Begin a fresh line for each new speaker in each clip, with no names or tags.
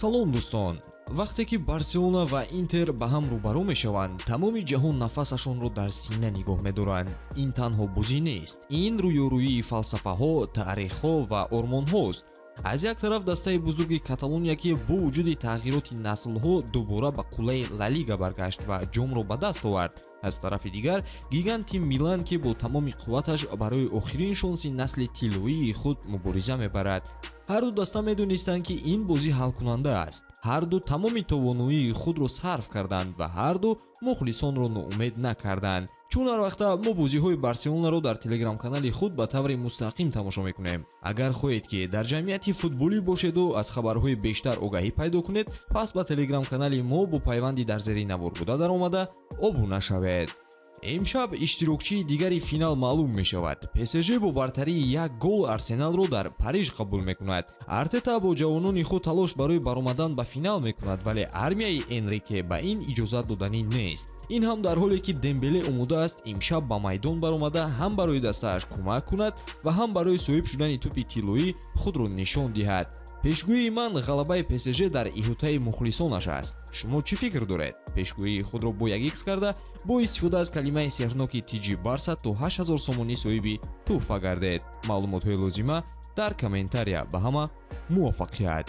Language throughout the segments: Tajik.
Салом, дӯстон! Вақте ки Барселона ва Интер ба ҳам рӯбарӯ мешаванд, тамоми ҷаҳон нафасашонро дар сина нигоҳ медоранд. Ин танҳо бозӣ нест, ин рӯёрӯии фалсафаҳо, таърихҳо ва ормонҳост. Аз як тараф, дастаи бузурги Каталония, ки бо вуҷуди тағйироти наслҳо дубора ба қуллаи Ла Лига баргашт ва ҷомро ба даст овард. Аз тарафи дигар, гиганти Милан, ки бо тамоми қувваташ барои охирин шонси насли тиллоии худ мубориза мебарад. Ҳарду даста медонистанд, ки ин бозӣ ҳалкунанда аст. Ҳарду тамоми тавоноии худро сарф карданд ва ҳарду мухлисонро ноумед накарданд. Чун ҳар вақта, мо бозиҳои Барселонаро дар телеграм-канали худ ба таври мустақим тамошо мекунем. Агар хоҳед, ки дар ҷамъияти футболӣ бошеду аз хабарҳои бештар огаҳӣ пайдо кунед, пас ба телеграм-канали мо бо пайванди дар зери навор буда даромада, обуна шавед. Имшаб иштирокчии дигари финал маълум мешавад. ПСЖ бо бартарии як гол Арсеналро дар Париж қабул мекунад. Артета бо ҷавонони худ талош барои баромадан ба финал мекунад, вале армияи Энрике ба ин иҷозат доданӣ нест. Ин ҳам дар ҳоле ки Дембеле омода аст имшаб ба майдон баромада, ҳам барои дастааш кӯмак кунад ва ҳам барои соҳиб шудани тӯпи тиллоӣ худро нишон диҳад. Пешгӯии ман: ғалабаи ПСЖ дар иҳотаи мухлисонаш аст. Шумо чӣ фикр доред? Пешгӯии худро бо як икс карда, бо истифода аз калимаи сеҳрноки тиҷи Барса то 8000 сомонӣ соҳиби тӯҳфа гардед. Маълумотҳои лозима дар комментария. Ба ҳама муваффақият!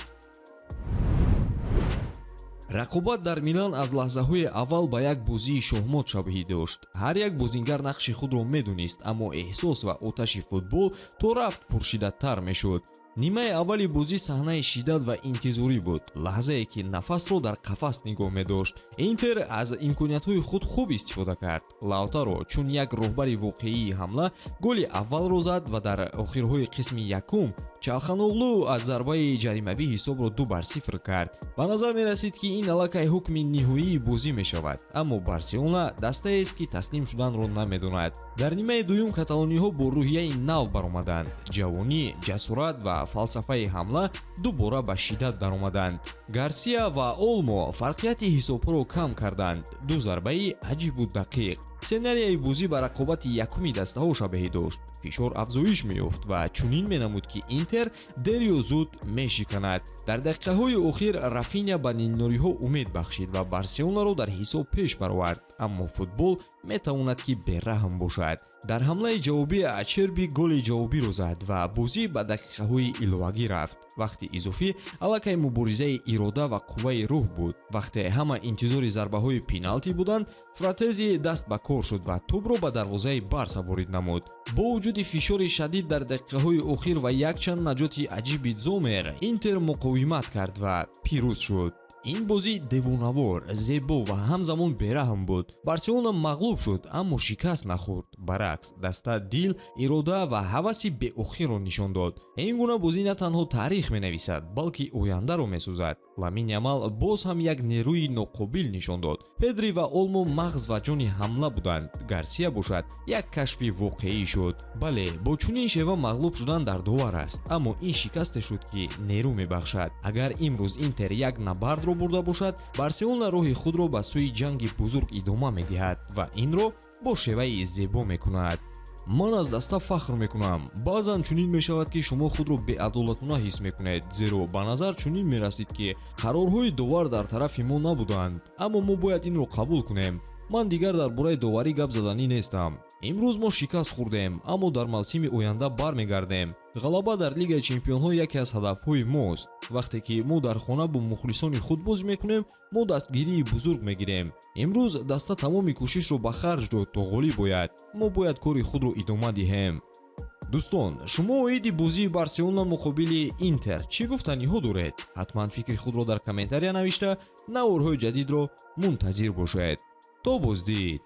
Рақобат дар Милан аз лаҳзаҳои аввал ба як бозии шоҳмот шабоҳӣ дошт. Ҳар як бозингар нақши худро медонист, аммо эҳсос ва оташи футбол то рафт пуршиддаттар мешуд. Нимаи аввали бозӣ саҳнаи шиддат ва интизорӣ буд, лаҳзае ки нафасро дар қафас нигоҳ медошт. Интер аз имкониятҳои худ хуб истифода кард. Лаутаро чун як роҳбари воқеии ҳамла голи аввалро зад ва дар охирҳои қисми якум Чалханоғлу аз зарбаи ҷаримавӣ ҳисобро 2-0 кард. Ба назар мерасид, ки ин аллакай ҳукми ниҳоии бозӣ мешавад, аммо Барселона дастаест, ки таслим шуданро намедонад. Дар нимаи дуюм каталониҳо бо рӯҳияи нав баромаданд. Ҷавонӣ, ҷасорат ва фалсафаи ҳамла дубора ба шиддат даромаданд. Гарсия ва Олмо фарқияти ҳисобҳоро кам карданд, ду зарбаи аҷибу дақиқ. Сценарияи бозӣ ба рақобати якуми дастаҳо шабеҳӣ дошт. Фишор афзоиш меёфт ва чунин менамуд, ки Интер дер ё зуд мешиканад. Дар дақиқаҳои охир Рафиня ба нилнориҳо умед бахшид ва Барселонаро дар ҳисоб пеш баровард. Аммо футбол метавонад, ки бераҳм бошад. Дар ҳамлаи ҷавобӣ Ачерби голи ҷавобиро зад ва бозӣ ба дақиқаҳои иловагӣ рафт. Вақти изофӣ аллакай муборизаи ирода ва қувваи рӯҳ буд. Вақте ҳама интизори зарбаҳои пеналти буданд, Фратези даст ба кор шуд ва тӯбро ба дарвозаи Барса ворид намуд. Бо вуҷуди фишори шадид дар дақиқаҳои охир ва якчанд наҷоти аҷиби Зомер, Интер муқовимат кард ва пирӯз шуд. Ин бозӣ девонавор, зебо ва ҳамзамон бераҳм буд. Барселона мағлуб шуд, аммо шикаст нахӯрд. Баръакс, даста дил, ирода ва ҳаваси беохирро нишон дод. Ин гуна бозӣ на танҳо таърих менависад, балки ояндаро месозад. Ламин Ямал боз ҳам як нерӯи ноқобил нишон дод. Педри ва Олмо мағз ва ҷони ҳамла буданд. Гарсия бошад, як кашфи воқеӣ шуд. Бале, бо чунин шева мағлуб шудан дардовар аст, аммо ин шикасте шуд, ки нерӯ мебахшад. Агар имрӯз Интер як набардро бурда бошад, Барселона роҳи худро ба сӯи ҷанги бузург идома медиҳад ва инро бо шеваи зебо мекунад. Ман аз даста фахр мекунам. Баъзан чунин мешавад, ки шумо худро беадолатона ҳис мекунед, зеро ба назар чунин мерасид, ки қарорҳои довар дар тарафи мо набуданд, аммо мо бояд инро қабул кунем. Ман дигар дар бораи доварӣ гап заданӣ нестам. Имрӯз мо шикаст хӯрдем, аммо дар мавсими оянда бармегардем. Ғалаба дар Лигаи чемпионҳо яке аз ҳадафҳои мост. Вақте ки мо дар хона бо мухлисони худ бозӣ мекунем, мо дастгирии бузург мегирем. Имрӯз даста тамоми кӯшишро ба харҷ дод, то ғолиб ояд. Мо бояд кори худро идома диҳем. Дӯстон, шумо оиди бозии Барселона муқобили Интер чӣ гуфтаниҳо доред? Ҳатман фикри худро дар комментария навишта, наворҳои ҷадидро мунтазир бошед. То боздид.